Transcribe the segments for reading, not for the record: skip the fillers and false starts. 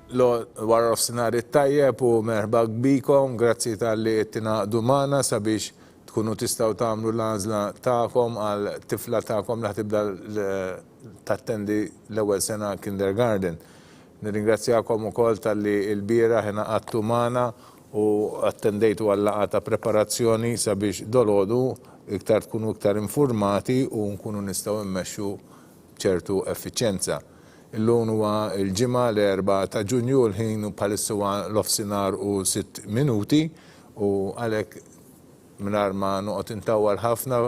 Wara nofsinhar it-tajjeb u merħba bikom, grazzi talli qed tingħaqdu magħna sabiex tkunu tistgħu tagħmlu l-għażla tagħkom għal tifla tagħkom li ħa tibda tattendi l-ewwel sena kindergarten. Nirringrazzjakom ukoll talli lbieraħ ingħaqadtu magħna u attendejtu għal-laqgħa ta' preparazzjoni sabiex dolgħodu iktar tkunu iktar infurmati u nkunu nistgħu mmexxu b'ċertu effiċjenza. Illum huwa l-Ġimgħa l-Erbgħa ta' Ġunju, l-ħin bħalissa huwa nofsinhar u sitt minuti u għalhekk mingħajr ma noqgħod intawwal ħafna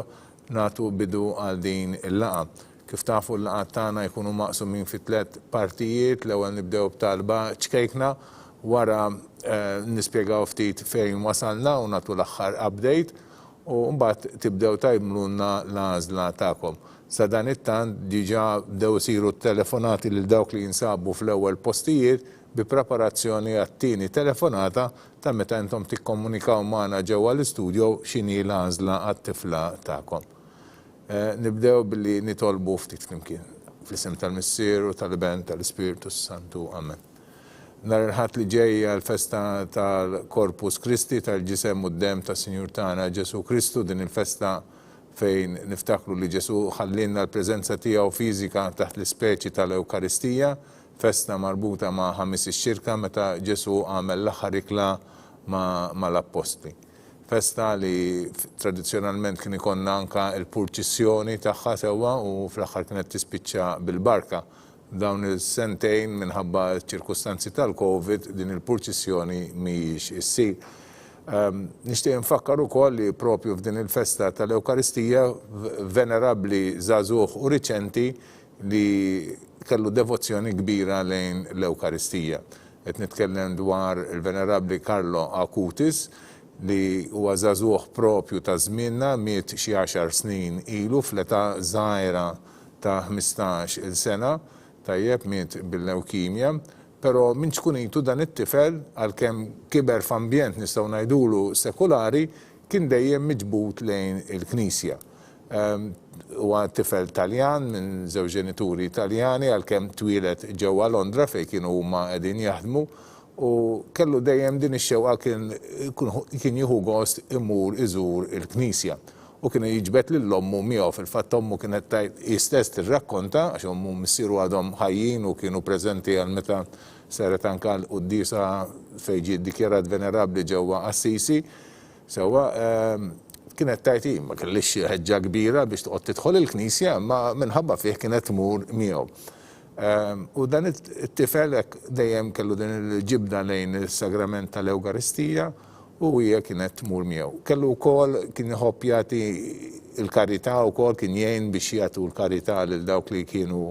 nagħtu bidu għal din il-laqgħa. Kif tafu l-laqgħat tagħna jkunu maqsumin fi tlett partijiet, l-ewwel nibdew b'talba ċkejkna, wara nispjegaw ftit fejn wasalna u nagħtu l-aħħar update u mbagħad tibdew tgħidlulna l-għażla tagħkom. Sadanittant diġà bdew isiru t-telefonati lil dawk li jinsabu fl-ewwel postijiet bi preparazzjoni għat-tieni telefonata ta' meta intom tikkomunikaw magħna ġewwa l-istudio x'inhi l-għażla għat-tifla tagħkom. Nibdew billi nitolbu ftit flimkien. Fl-isem tal-Missier u tal-Iben tal-Ispirtu s-Santu. Amen. Nhar il-Ħadd li ġej hija l-festa tal-Corpus Christi, tal-Ġisem u d-Demm tas-Sinjur tagħna Ġesù Kristu. Din il-festa fejn niftakru li Ġesù ħallielna l-preżenza tiegħu fiżika taħt l-ispeċi tal-Ewkaristija, festa marbuta ma' Ħamis ix-Xirka meta Ġesù għamel l-aħħar ikla mal-appostli. Festa li tradizzjonalment kien ikollna anke l-purċissjoni tagħha sewwa u fl-aħħar kienet tispiċċa bil-barka. Dawn is-sentejn minħabba ċ-ċirkustanzi tal-Covid din il-purċissjoni mhijiex issir. Nixtieq infakkar ukoll li propju f'din il-festa tal-Ewkaristija venerabbli żagħżugħ u riċenti li kellu devozzjoni kbira lejn l-Ewkaristija. Qed nitkellem dwar il-Venerabbli Carlo Acutis li huwa żagħżugħ propju ta' żmienna, miet xi għaxar snin ilu fl-età żgħira ta' 15-il sena, tajjeb, miet bil-lewkimja, però minn ċkunitu dan it-tifel, għalkemm kiber f'ambjent nistgħu ngħidulu sekulari, kien dejjem miġbud lejn il-Knisja. Huwa tifel Taljan minn żewġ ġenituri Taljani għalkemm twieled ġewwa Londra fejn kienu huma qegħdin jaħdmu u kellu dejjem din ix-xewqa kien kien jieħu gost imur iżur il-knisja. U kien jiġbed lil ommu miegħu. Fil-fatt ommu kienet tgħid hi stess tirrakkonta, għax ommu u missieru għadhom ħajjin u kienu preżenti għal meta saret anke l-quddiesa fejn ġie ddikjarat venerabbli ġewwa Assisi. Sewwa, kienet tgħid hi, ma kellhiex xi ħeġġa kbira biex toqgħod tidħol il-knisja, imma minħabba fih kienet tmur miegħu. U dan it-tifel hekk dejjem kellu din il-ġibda lejn is-sagrament tal-Ewkaristija u hija kienet tmur miegħu. Kellu wkoll kien iħobb jagħti l-karità wkoll, kien jgħin biex jagħtu l-karità lil dawk li kienu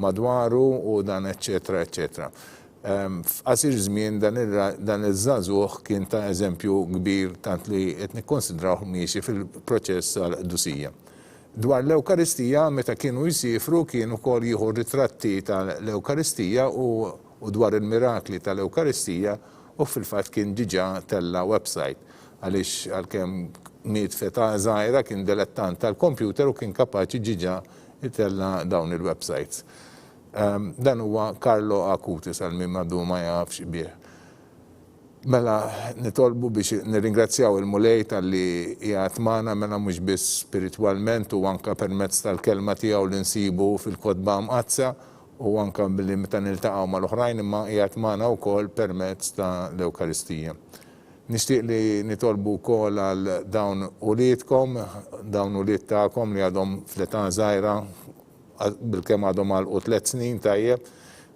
madwaru u dan eċċetera eċċetera. F'qasir żmien dan iż-żagħżugħ kien ta' eżempju kbir tant li qed nikkonsidrawh miexi fil-proċess għall-qdusija. Dwar l-Ewkaristija, meta kienu jsiefru kien ukoll jieħu ritratti tal-Ewkaristija u dwar il-mirakli tal-Ewkaristija u fil-fatt kien diġà tella' website għaliex għalkemm miet f'età żgħira kien delettant tal-kompjuter u kien kapaċi diġà jtella' dawn il-websites. Dan huwa Carlo Acutis għal min għadu ma jafx bih. Mela nitolbu biex nirringrazzjaw il-Mulej talli qiegħed magħna mela mhux biss spiritwalment u anke permezz tal-kelma tiegħu li nsibu fil-Kotba Mqaddsa u anke billi meta niltaqgħu mal-oħrajn imma qiegħed magħna wkoll permezz ta' l-Ewkaristija. Nixtieq li nitolbu wkoll għal dawn uliedkom, dawn ulied tagħkom li għadhom fl-età żgħira bilkemm għadhom għalqu tlett snin tajjeb,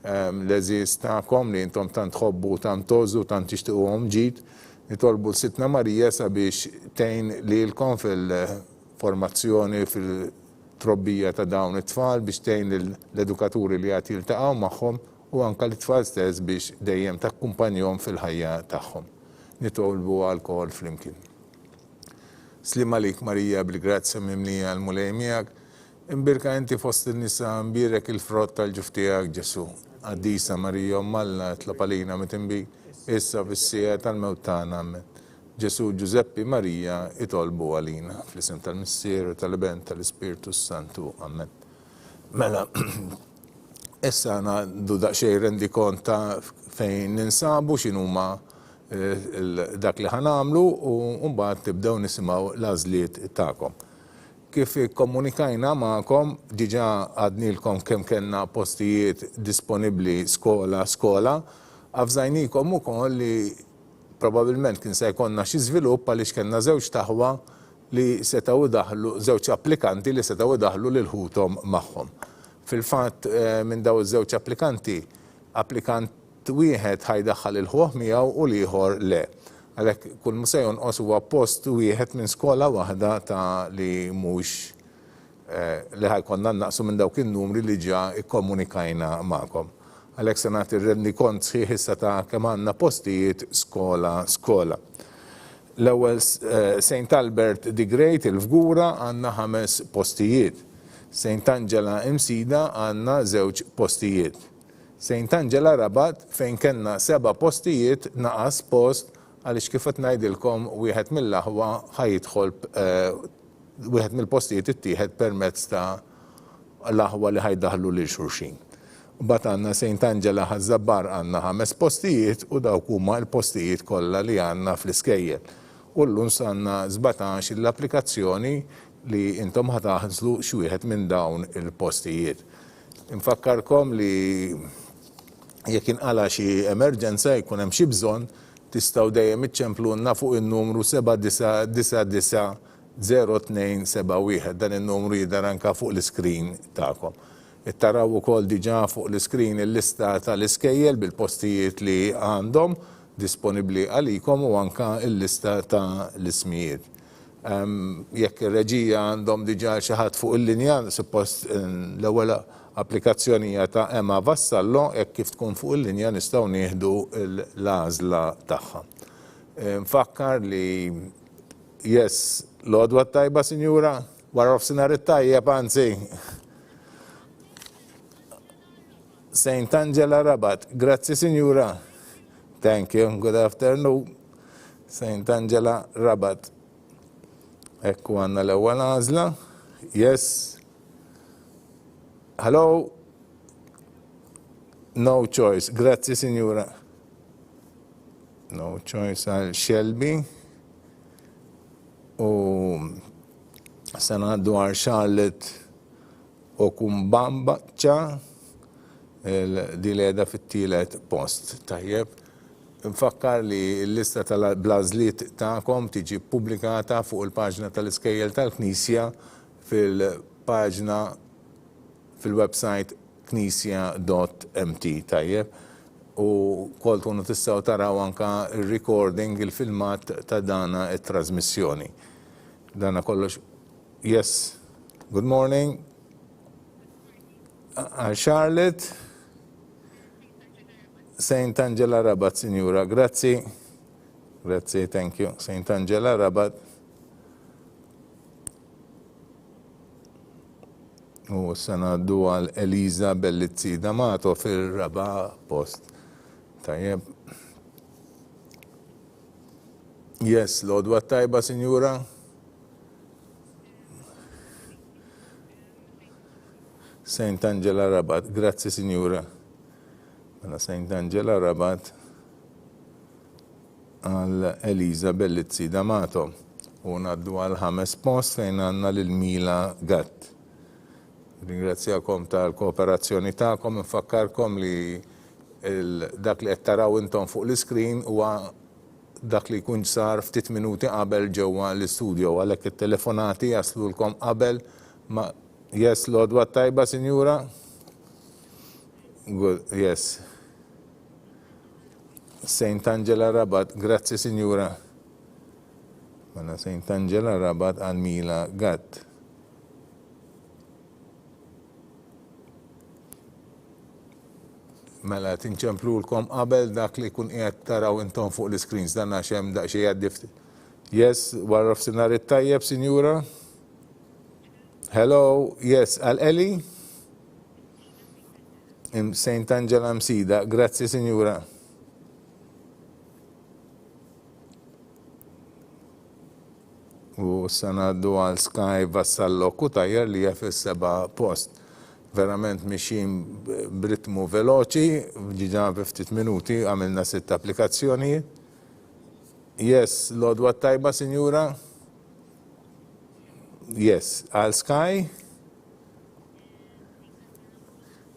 l-għeżież tagħkom li intom tant tħobbu u tant tgħożżu u tant tixtiquhom ġid, nitolbu 'l Sidtna Marija sabiex tgħin lilkom fil-formazzjoni, fil-trobbija ta' dawn it-tfal, biex tgħin lill-edukaturi li għad jiltaqgħu magħhom u anke lit-tfal stess biex dejjem takkumpanjhom fil-ħajja tagħhom. Nitolbu lkoll flimkien. Sliem għalik Marija bil-grazzja mimlija l-Mulej miegħek, Imbierka inti fost in-nisa, imbierek il-frott tal-ġuf tiegħek, Ġesù. Qaddisa Marija, Omm Alla, itlob għalina mitinbin, issa u fis-siegħa tal-mewt tagħna. Amen. Ġesù, Ġużeppi, Marija, itolbu għalina. Fl-isem tal-Missier u tal-Iben tal-Ispirtu s-Santu. Amen. Mela, Issa ngħaddu daqsxejn rendikont ta' fejn ninsabu, x'inhuma dak li ħa nagħmlu u mbagħad tibdew nisimgħu l-għażliet tagħkom. Kif ikkomunikajna magħkom, diġà għadnilkom kemm kellna postijiet disponibbli skola skola. Avżajnikom ukoll li probabilment kien se jkollna xi żvilupp għaliex kellna żewġt aħwa li setgħu jdaħħlu, żewġ applikanti li setgħu jdaħħlu lil ħuthom magħhom. Fil-fatt, minn dawn iż-żewġ applikanti, applikant wieħed ħa jdaħħal lil ħuh miegħu u l-ieħor le. Għalhekk kull ma se jonqos huwa post wieħed minn skola waħda ta' li mhux li ħa jkollna nnaqqsu minn dawk in-numri li ġa kkomunikajna magħkom. Għalhekk se nagħti r-rendikont sħiħ issa ta' kemm għandna postijiet skola skola. L-ewwel Saint Albert the Great, il-Fgura, għandna ħames postijiet. Saint Angela Imsida għandna żewġ postijiet. Saint Angela Rabat fejn kellna seba' postijiet naqas post għaliex kif qed ngħidilkom wieħed mill-aħwa ħa jidħol wieħed mill-postijiet ittieħed permezz ta' l-aħwa li ħa jdaħħlu lil xulxin. Mbagħad għandna Saint Angela Ħaż-Żabbar għandna ħames postijiet u dawk huma l-postijiet kollha li għandna fl-iskejjel. U llum għandna 17 il-applikazzjoni li intom ħa tagħżlu xi wieħed minn dawn il-postijiet. Infakkarkom li jekk inqala' xi emerġenza jkun hemm xi bżonn tistgħu dejjem iċċemplulna fuq in-numru 7999 0271. Dan in-numru jidher anke fuq l-iskrin tagħkom. Taraw ukoll diġà fuq l-iskrin il-lista tal-iskejjel bil-postijiet li għandhom disponibbli għalikom u anke l-lista ta' l-ismijiet. Jekk ir-reġija għandhom diġà xi ħadd fuq il-linja, suppost l-ewwel applikazzjoni hija ta' Emma Vassallo, hekk kif tkun fuq il-linja nistgħu nieħdu l-għażla tagħha. Nfakkar li Yes, l-għodwa t-tajba, sinjura? Wara nofsinhar it-tajjeb, anzi. Saint Angela Rabat. Grazzi, sinjura. Thank you, good afternoon. Saint Angela Rabat. Ekku għanna l-ewwel għażla. Yes. Hello. No choice. Grazzi, sinjura. No choice għal Shelby. U se ngħaddu għal Charlotte Okumbambaċċa di li qiegħda fit-tielet post. Tajjeb. Nfakkar li l-lista tal-għażliet tagħkom tiġi ppubblikata fuq il-paġna tal-Iskejjel tal-Knisja fil-paġna fil-website knisja.mt, tajjeb? U wkoll tkunu tistgħu taraw anka r-recording, il-filmat ta' dana it-trasmissjoni. Dana kollox. Yes. Good morning. Għal Charlotte. Saint Angela Rabat, Signora. Grazzi. Grazzi, thank you. Saint Angela Rabat. U issa ngħaddu għal Elisa Bellizzi D'Amato fir-raba' post. Tajjeb. Yes, l-għodwa t-tajba, sinjura. Saint Angela Rabat, grazzi sinjura. Mela Saint Angela Rabat. Għal Elisa Bellizzi D'Amato u ngħaddu għall-ħames post fejn għandna lil Mila Gatt. Nirringrazzjakom tal-kooperazzjoni tagħkom, infakkarkom li dak li qed taraw intom fuq l-iskrin huwa dak li jkun sar ftit minuti qabel ġewwa l-istudio, għalhekk it-telefonati jaslulkom qabel ma Yes, l-għodwa t-tajba, sinjura? Good, yes. Saint Angela Rabat, grazzi sinjura. Mela Saint Angela Rabat għal Mila Gatt. Mela tinċemplulkom qabel dak li jkun qiegħed taraw intom fuq l-iscreens dan għax hemm daqsxejn jgħaddi ftit. Yes, wara nofsinhar it-tajjeb, sinjura. Hello, yes, għal Eli? Saint Angela Msida, grazzi sinjura. U issa ngħaddu għal Sky Vassallo Cutajar li hija fis-seba' post. Verament mixjin b'ritmu veloċi, diġà fi ftit minuti għamilna sitt applikazzjonijiet. Yes, l-għodwa t-tajba, sinjura? Yes, għal Sky?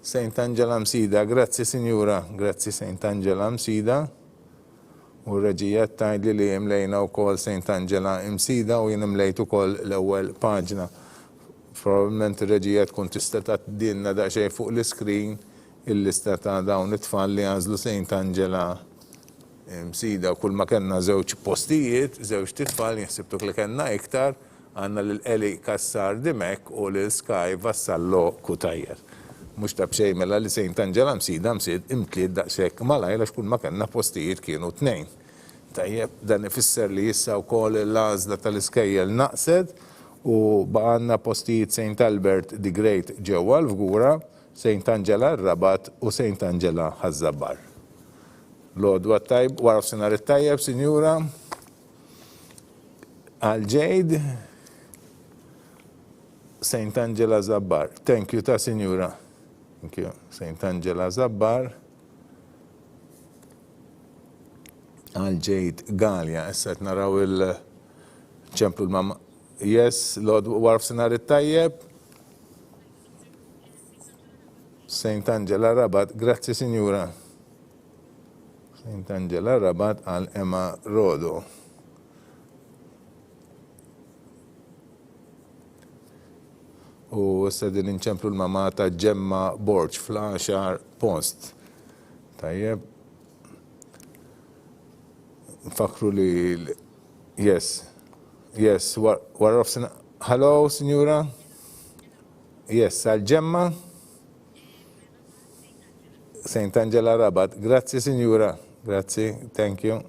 Saint Angela Msida, grazzi sinjura, grazzi Saint Angela Msida. U r-reġija qed tgħidli li imlejna wkoll Saint Angela Imsida u jien imlejt ukoll l-ewwel paġna. Probabbilment ir-reġija tkun tista' tgħaddilna daqsxejn fuq l-iscreen il-lista ta' dawn it-tfal li għażlu Saint Angela Msida. Kull ma kellna żewġ postijiet, żewġt itfal, jien ħsibtuk li kellna iktar, għandna lil Eli Cassar Dimech u lil Sky Vassallo Cutajar. Mhux ta' b'xejn mela li Saint Angela Msida msiet imtliet daqshekk malajr għax kull ma kellna postijiet kienu tnejn. Tajjeb, dan ifisser li issa wkoll l-għażla tal-iskejjel naqset u baqgħalna postijiet Saint Albert the Great ġewwa l-Fgura, Saint Angela r-Rabat u Saint Angela Ħaż-Żabbar. L-għodwa t-tajba, waranofsinhar it-tajjeb, Sinjura. Għal Jade, Saint Angela Żabbar. Thank you ta' Sinjura. Thank you. Saint Angela Żabbar. Għal Jade Galea. Issa qed naraw il-ċemplu l-mamma. Yes, Lord waranofsinhar it-tajjeb. Saint Angela Rabat. Grazzi, Sinjura. Saint Angela Rabat għal Emma Rodo. U issa din inċemplu l-mamà ta' Ġemma Borg fl-għaxar post. Tajjeb. Nfakru li yes. Yes, wara Hello, signora? Yes, għal Ġemma? Saint Angela Rabat. Grazzi, signora. Grazzi, thank you.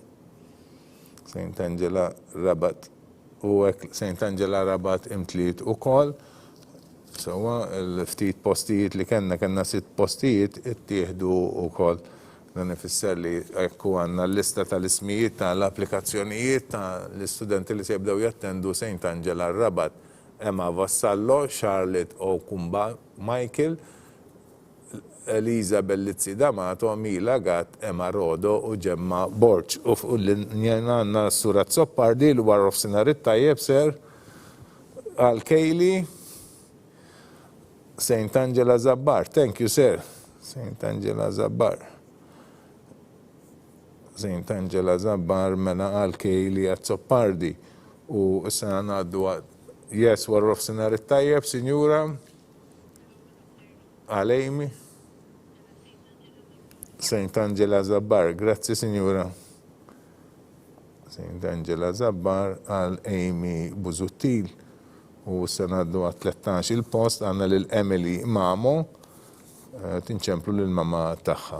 Saint Angela Rabat. U hekk Saint Angela Rabat imtliet ukoll. Sewwa, l-ftit postijiet li kellna, kellna sitt postijiet, ittieħdu wkoll. Dan ifisser li hekk u għandna l-lista tal-ismijiet tal-applikazzjonijiet tal-istudenti li se jibdew jattendu Saint Angela Rabat. Emma Vassallo, Charlotte Okumba Michael, Elisa Bellizzi D'Amato, Mila Gatt, Emma Rodo u Gemma Borg. U fuq il-linja għandna s-Sur Azzopardi li wara nofsinhar it-tajjeb ser għal Kayleigh Saint Angela Zabbar. Thank you sir. Saint Angela Zabbar. Saint Angela Zabbar mela għal Kayleigh Azzopardi. U issa ngħaddu Yes, wara nofsinhar it-tajjeb, sinjura. Għal Amy. Saint Angela Zabbar, grazzi sinjura. Saint Angela Zabbar għal Amy Busuttil. U issa ngħaddu għat 13 il-post għandna lil Emily Mamo eh, tinċemplu lil mama tagħha.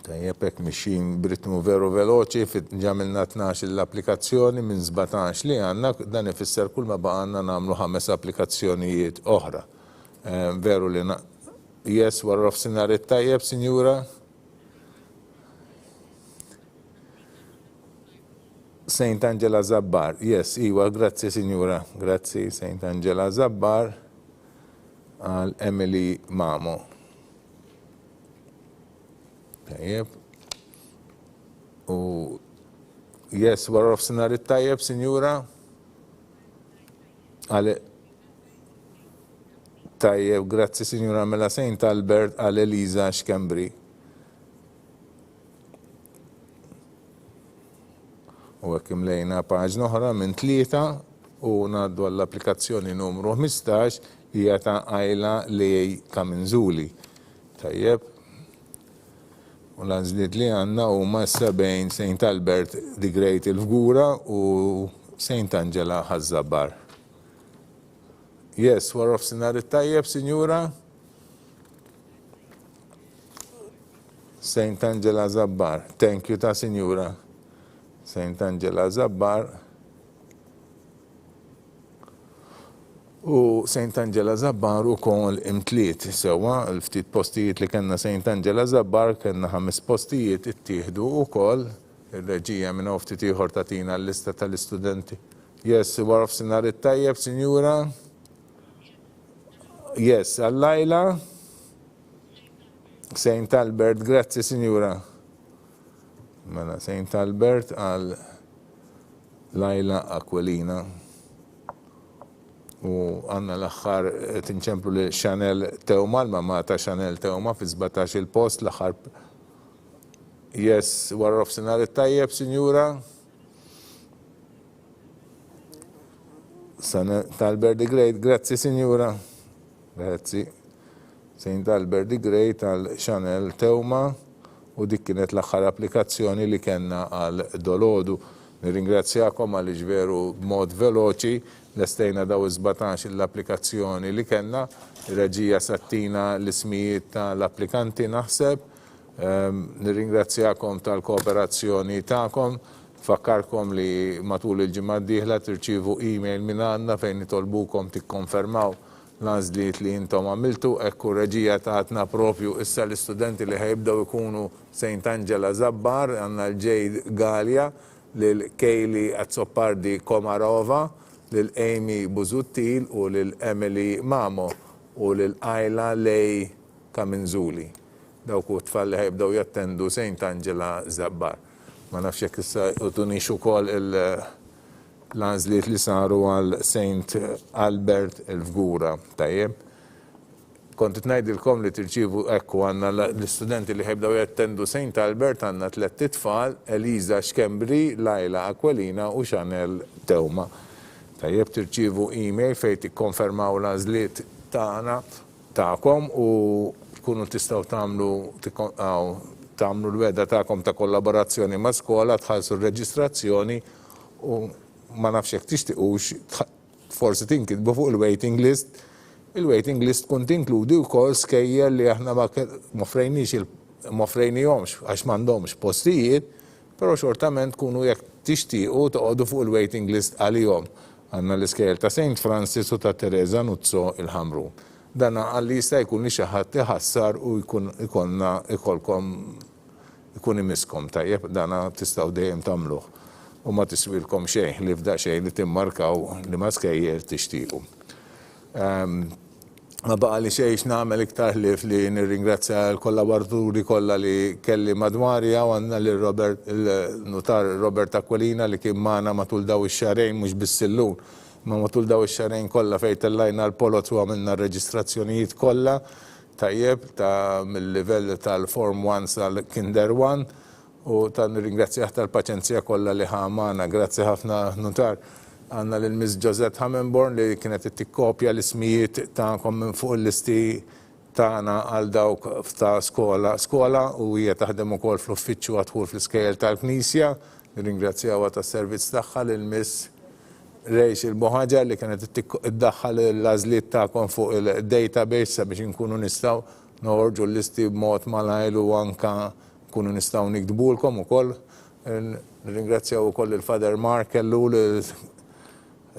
Tajjeb hekk mixjin b'ritmu veru veloċi, għamilna 12-il applikazzjoni minn 17 li għandna, dan ifisser kull ma baqgħalna nagħmlu ħames applikazzjonijiet oħra. Veru li Yes, wara nofsinhar it-tajjeb, sinjura. Saint Angela Zabbar. Yes, iwa, grazzi sinjura. Grazzi Saint Angela Zabbar għal Emily Mamo. Tajjeb. U yes, wara nofsinhar it-tajjeb, sinjura. Għale Tajjeb, grazzi sinjura mela Saint Albert għal Eliza Schembri. U hekk imlejna paġna oħra minn tlieta u ngħaddu għall-applikazzjoni numru 15 hija ta' Ayla Lej Kaminzuli. Tajjeb. U l-għażliet li għandna huma issa bejn Saint Albert the Great il-Fgura u Saint Angela Ħaż-Żabbar. Yes, wara nofsinhar it-tajjeb, sinjura. Saint Angela Żabbar. Thank you ta' sinjura. Saint Angela Żabbar. U Saint Angela Żabbar ukoll imtliet. Sewwa, l-ftit postijiet li kellna Saint Angela Żabbar, kellna ħames postijiet ittieħdu ukoll. Ir-reġija minn hawn ftit ieħor tagħtina l-lista tal-istudenti. Yes, wara nofsinhar it-tajjeb, sinjura. Yes, għal Laila. Saint Albert, grazzi sinjura. Mela, Saint Albert għal Laila Aquilina. U għandna l-aħħar qed inċemplu lil Chanel Teuma, l-mamà ta' Chanel Teuma fi 17 il-post l-aħħar Yes, wara nofsinhar it-tajjeb, sinjura. Saint Albert the Great, grazzi sinjura. Grazzi. Saint Albert the Great għal Chanel Teuma u dik kienet l-aħħar applikazzjoni li kellna għal dolodu. Nirringrazzjakom għaliex veru b'mod veloċi lestejna daw is-17 l-applikazzjoni li kellna. Ir-reġija sa ttina l-ismijiet ta' l-applikanti naħseb. Nirringrazzjakom tal-kooperazzjoni tagħkom. Nfakkarkom li matul il-ġimgħa d-dieħla tirċievu email minn għandna fejn nitolbukom tikkonfermaw l-għażliet li intom għamiltu. Hekk u r-reġija tatna propju issa l-istudenti li ħa jibdew ikunu Saint Angela Zabbar, għandna l Jade Galea, lil Kaylee Azzopardi Komarova, lil Amy Busuttil u lil Emily Mamo u lil Ayla Lei Kaminzuli. Dawk hu t-tfal li ħa jibdew jattendu Saint Angela Zabbar. Ma nafx jekk issa utunix ukoll il l-għażliet li saru għal Saint Albert il-Fgura. Tajjeb. Kont qed ngħidilkom li tirċievu ekku għandna l-istudenti li ħa jibdew jattendu Saint Albert għandna tlett itfal, Eliza Schembri, Laila Aquilina u Chanel Teuma. Tajjeb tirċievu email fejn tikkonfermaw l-għażliet tagħna tagħkom u tkunu tistgħu tagħmlu tagħmlu l-wegħda tagħkom ta' kollaborazzjoni ma' skola, tħallsu r-reġistrazzjoni u ma nafx jekk tixtiqux forsi tinkitbu fuq il-waiting list. Il-waiting list tkun tinkludi wkoll skejjel li aħna ma offrejniex ma offrejnihomx għax m'għandhomx postijiet, però xortament tkunu jekk tixtiequ toqogħdu fuq il-waiting list għalihom. Għandna l-iskejjel ta' Saint Francis u ta' Teresa Nuzzo il-Ħamrun. Dan għal li jista' jkun li xi ħadd iħassar u jkun ikollna ikollkom ikun imisskom, tajjeb, dana tistgħu dejjem tagħmluh u ma tiswilkom xejn ħlief daqsxejn li timmarkaw liema skejjel tixtiequ. Ma baqali xejn x'nagħmel iktar ħlief li nirringrazzja l-kollaboraturi kollha li kelli madwari hawn għandna lil Robert il-Nutar Robert Aquilina li kien magħna matul daw ix-xahrejn mhux biss illum imma matul daw ix-xahrejn kollha fejn tellajna l-poloz u għamilna r-reġistrazzjonijiet kollha. Tajjeb ta' mill-livell tal-Form One sal-Kinder One u ta' nirringrazzjah tal-paċenzja kollha li ħa magħna. Grazzi ħafna Nutar. Għandna lil Miss Josette Hammenborn li kienet qed tikkopja l-ismijiet tagħkom minn fuq il-listi tagħna għal dawk ta' skola skola u hija taħdem ukoll fl-uffiċċju għad-dħul fl-iskejjel tal-Knisja. Nirringrazzjawha tas-servizz tagħha lil Miss Rachel Buhaġar li kienet iddaħħal l-għażliet tagħkom fuq il-database sabiex inkunu nistgħu noħorġu l-listi b'mod malajr u anke nkunu nistgħu niktbulkom ukoll. Nirringrazzjaw ukoll lil Father Mark Ellul,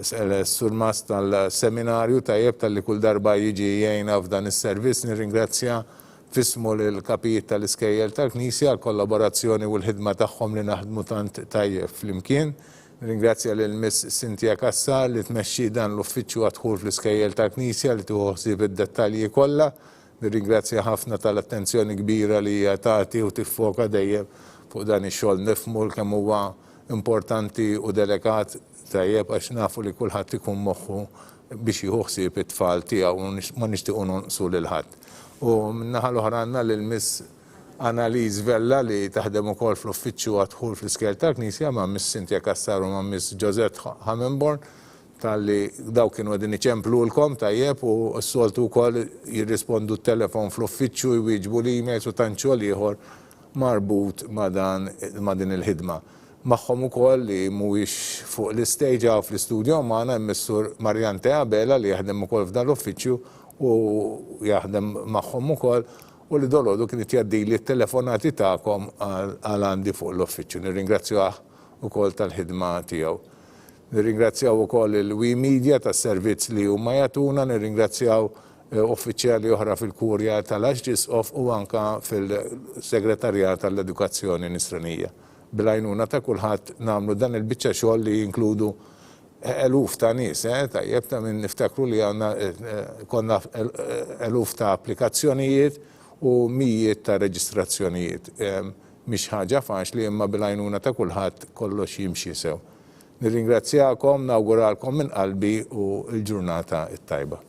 is-surmast tal-seminarju tajjeb talli kull darba jiġi jgħinna f'dan is-servizz. Nirringrazzja f'ismu lill-kapijiet tal-iskejjel tal-Knisja għall-kollaborazzjoni u l-ħidma tagħhom li naħdmu tant tajjeb flimkien. Nirringrazzja lil Miss Cynthia Cassar li tmexxi dan l-uffiċċju għad-dħul fl-iskejjel tal-Knisja li tieħu ħsieb id-dettalji kollha. Nirringrazzja ħafna tal-attenzjoni kbira li hija tagħti u tiffoka dejjem fuq dan ix-xogħol. Nifhmu kemm huwa importanti u delikat, tajjeb, għax nafu li kulħadd ikun moħħu biex jieħu ħsieb it-tfal tiegħu u ma nixtiequ nonqsu lil ħadd. U min-naħa l-oħra għandna lil Miss Annalise Vella li taħdem ukoll fl-uffiċċju għad-dħul fl-iskejjel tal-Knisja ma' Miss Cynthia Cassar u ma' Miss Josette Hammenborn talli dawk kienu qegħdin iċemplulkom tajjeb u s-soltu wkoll jirrispondu t-telefon fl-uffiċċju, jwieġbu l-emails u tant xogħol ieħor marbut ma' dan ma' din il-ħidma. Magħhom ukoll li mhuwiex fuq l-istage hawn fl-istudio magħna hemm is-Sur Mariante Abela li jaħdem ukoll f'dan l-uffiċċju u jaħdem magħhom ukoll u li dolgħodu kien qed jgħaddili t-telefonati tagħkom għal għandi fuq l-uffiċċju. Nirringrazzjah ukoll tal-ħidma tiegħu. Nirringrazzjaw ukoll il-We Media tas-servizz li huma jagħtuna, nirringrazzjaw uffiċjali oħra fil-Kurja tal-Arċisqof u anke fil-Segretarjat għall-Edukazzjoni Nisranija. Bil-għajnuna ta' kulħadd nagħmlu dan il-biċċa xogħol li jinkludu Eluf ta' nies, eh, tajjeb ta' min niftakru li għandna konna eluf ta' applikazzjonijiet u mijiet ta' reġistrazzjonijiet. Mhix ħaġa faċli imma bil-għajnuna ta' kulħadd kollox jimxi sew. Nirringrazzjakom, nawguralkom minn qalbi u l-ġurnata t-tajba.